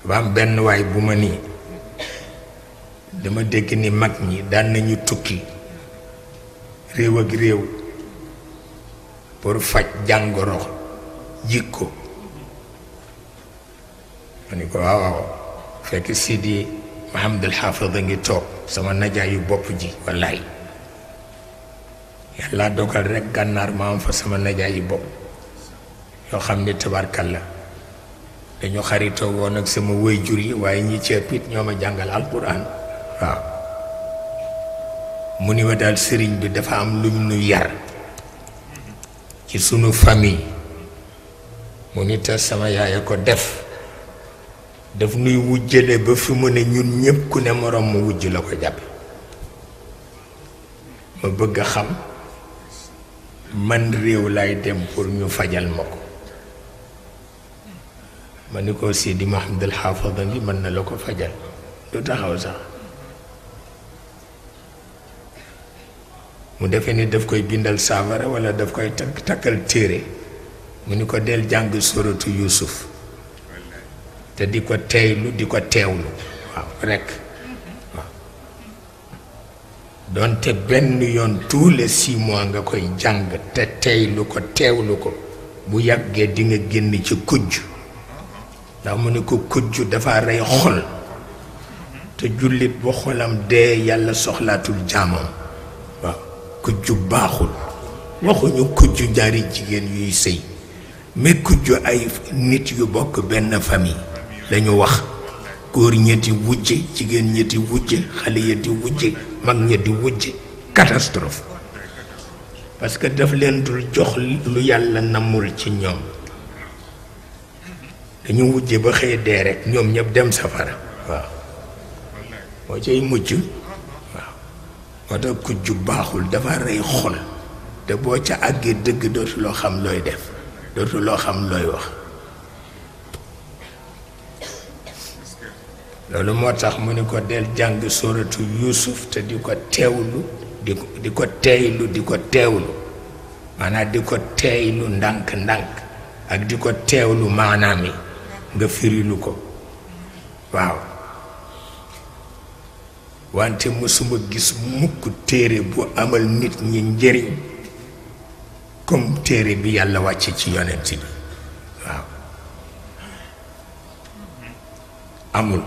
ba am benn waay bu ma nii dama dégg ni mag ñi daan nañu tukki réew ak réew pour faj jàngoro jikko ma ni ko waaw waaw fekk Sidi Mahamadul Xaafid a ngi toog sama najaayu bopp ji wallaay yàlla dogal rek gànnaar ma am fa sama najaayu bopp yoo xam ni tabarkalla dañu xaritoo woon ak sama waajur yi waaye ñi ceepit ñoo ma jàngal alquran waaw mu ni ma daal sëriñ bi dafa am luñ nu yar ci sunu famille mu ni te sama yaay a ko def daf nuy wujjale ba fi mu ne ñun ñépp ku ne moroom mu wujj la ko jàppe ma bëgg a xam man réew lay dem pour ñu fajal ma ko ma ni ko Sidi Mahamadul Xaafid ngi mën na la ko fajal du taxaw sax mu defe ni daf koy bindal saafara walla daf koy takkal téere mu ni ko del jàng suratu Yuusuf te di ko teylu di ko teewlu waaw rekk waaw doonte benn yoon tous les 6 mois nga koy jàng te teylu ko teewlu ko bu yàggee di nga génn ci kujj ndax mu ni ko kujj dafa rey xol te jullit bu xolam dee yàlla soxlaatul jaamam waaw kujj baaxul waxuñu kujj ñaari jigéen yuy sëy mais kujj ay nit yu bokk benn famille lañu wax góor ñetti wujje jigéen ñetti wujje xale ñetti wujje mag ñetti wujje catastrophe parce que daf leen dul jox lu yàlla namul ci ñoom dañu wujje ba xëy dee rek ñoom ñëpp dem safara waaw moo cay mujj waaw moo tax kujj baaxul dafa rey xol te boo ca àggee dëgg dootuloo xam looy def dootuloo xam looy wax loolu moo tax mu ni ko del jàng sóoratu Yuusuf te di ko teewlu di ko teeylu di ko teewlu maanaam di ko teeylu ndànk-ndànk ak di ko teewlu maanaam yi nga firilu ko waaw wante mësuma gis mukk téere bu amal nit ñi njëriñ comme téere bi yàlla wàcce ci yonent bi waaw amul